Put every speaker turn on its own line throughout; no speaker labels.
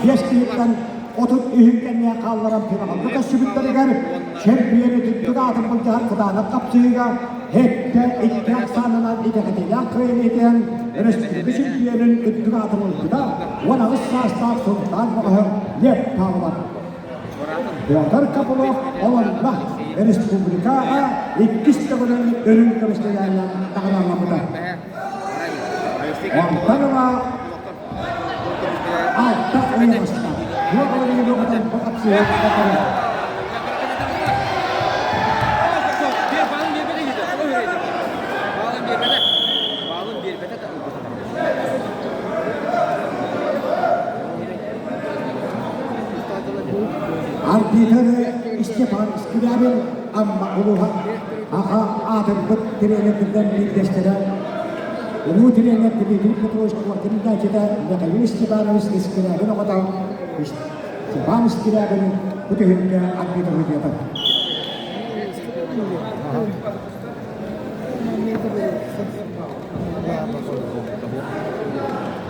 5 киһиттэн 33 кэннэ хаалларан финалга көрсүбүттэригэр чемпион үрдүк аатын былдьаһар кытаанах хапсыһыыга һэттэ икки ахсаанынан итэҕэтиилээх кыайыыны итиэн өрөспүүбүлүкэ чемпионун үрдүк аатын ылбыта 18 саастаах Сунтаар бөҕөһө Лев Павлов. Петр Копылов олонно республикаҕа иккис төгүлүн үрүҥ көмүс медалынан наҕарааламмыта. Онтон ыла алта ыйаҕаста туох уларыйыыларынан бу хапсыһыы батара. Арбитр Степан Скрябин Амма улууһа Аха аатырбыт тренердэртэн биирдэстэрэ Улуу тренер Дмитрий Петрович Квартирнайчыта Михаил Степанович Скрябин оҕото Степан Скрябин бу түһүлгэ арбитр судьуйата.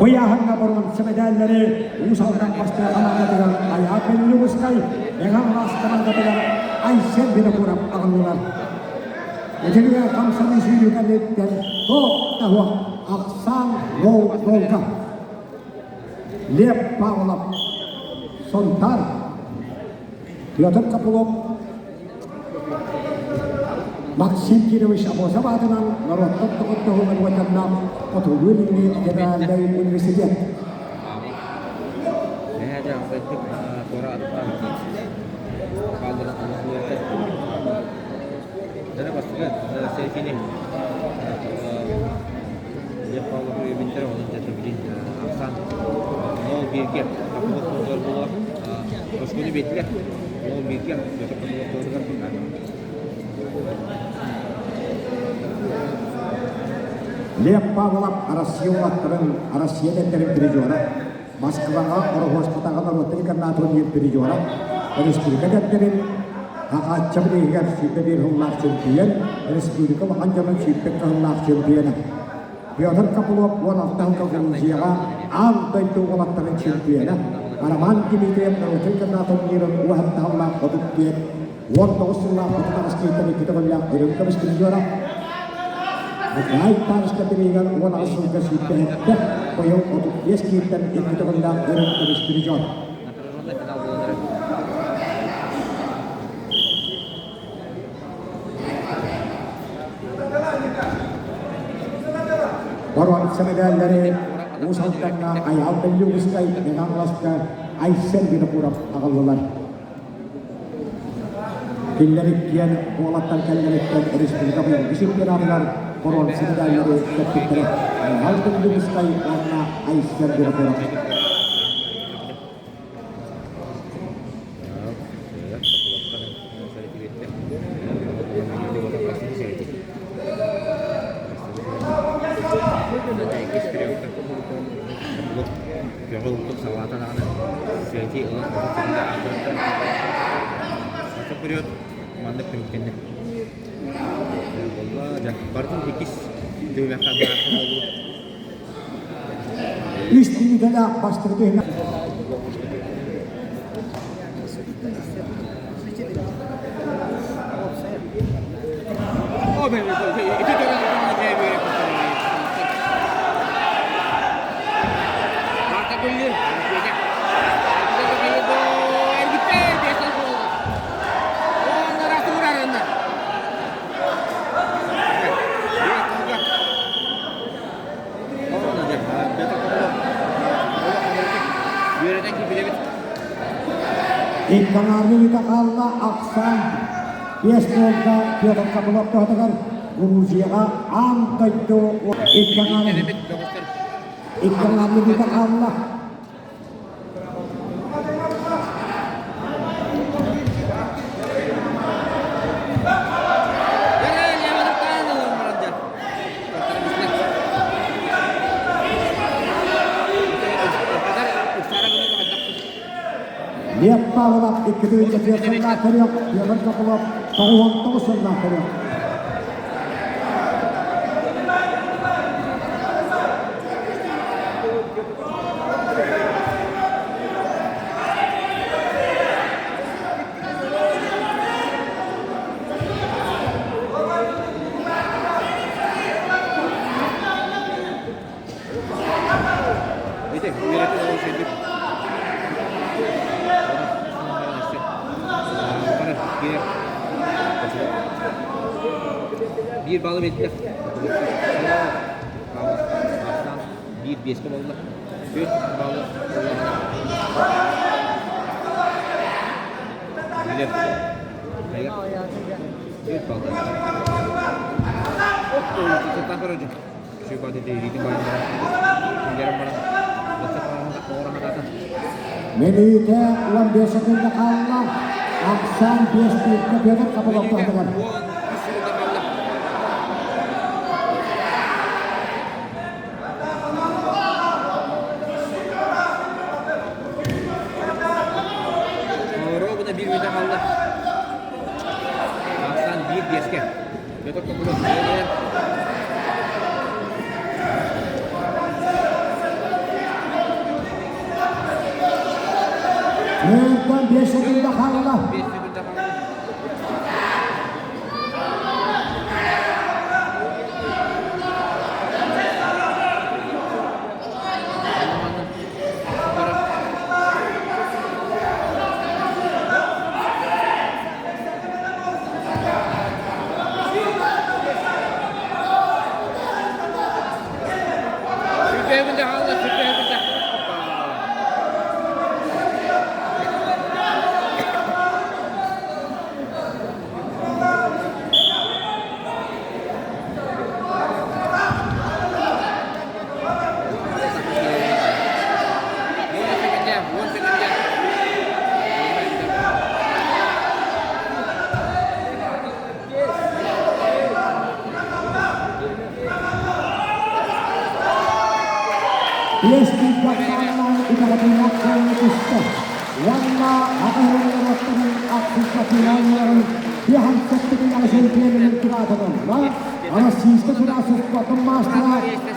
Ыйааһыҥҥа боруонса мэдээллэри Уус Алдан бастыҥ хамаандатыгар Айаат Беллюбускай, Мэҥэ Алаас хамаандатыгар Айсен Винокуров аҕаллылар. Итиннэ хамсаныы сүүрүү кэнниттэн туох да суох ахсаан нол-нолга. Лев Павлов, Сунтаар, Петр Копылов, Максим Кирович Амосов аатынан норуоттар доҕордоһууларын уонна Хотугу Илиҥҥи федеральнай университет. Лев Павлов Россия уолаттарын Россия дэннэрин призера, Москваҕа Ороһуоспатаҕа норуоттар интернатын призера, республика дэннэрин Хаҕаачча билигигэр 21 сыллаах чемпион, республика улахан дьонун 22 сыллаах чемпиона. Петр Копылов 16 сылга Грузияҕа аан дойду уолаттарын чемпиона, Роман Дмитриев норуоттар интернатын мирын уһаттаһаллаах 35 19 сыллаах хоту таҕыс икки төгүллээх үрүҥ көмүс призера, Николай Тарышка бириигэр 18 сылга сүүрбэһэттэ, быйыл 35 кииртэн икки төгүллээх үрүҥ көмүс призер. Боруонса мэдээллэри Уус Алдаҥҥа Айаал Беллюгускай, Мэҥэ Хаҥаласка Айсен Винокуров аҕаллылар. Кинилэр иккиэн уолаттар кэллэриттэн республика быйылгы чемпионатыгар боруонса медаллары көппүттэрэ. Айаал Беллюгускай уонна Айсен Винокуров. Үс мүнүүтэлээх бастакы түһүмэх Иккаҥаарга хаалла ахсаан биэс нуолга Петр Копылов туһатыгар Грузияҕа аан дойду иккаҥаарга хаалла. Лев Павлов 2-4 сыллаах көрүөх, Петр Копылов 99 сыллаах көрүөх.
Биир баллы биэрдилэр. Ахсаан биир биэскэ буолла. Түөрт баллы Билэр. Түөрт баллы. Сытан көрөдү.
Мүнүүтэ 15 секунда хаалла. Ахсаан 5 бииргэ Петр Копылов туһатыгар.
Ровно биир мүнүүтэ хаалла. Ахсаан биир биэскэ. Петр Копылов
Нөлтөн 5 секунда хаалла.
5 секунда хаалла. Сүрдээх хаалла, сүрдээх
Биэс бииргэ хаалла итэҕэтиилээх суолга түстэ. Уонна аҕыһырыллыбаттарын ахсыспатыылааннарын биэһэн-сэттэтин чемпионун тураатанылла. Российскай Федерация маастара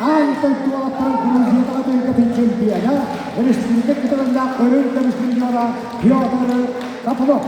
аан дойду уолаттарын Грузиятаҕа түһүлгэтин чемпиона, республика кытарыннаах өрүн көмүс призера Петр Копылов.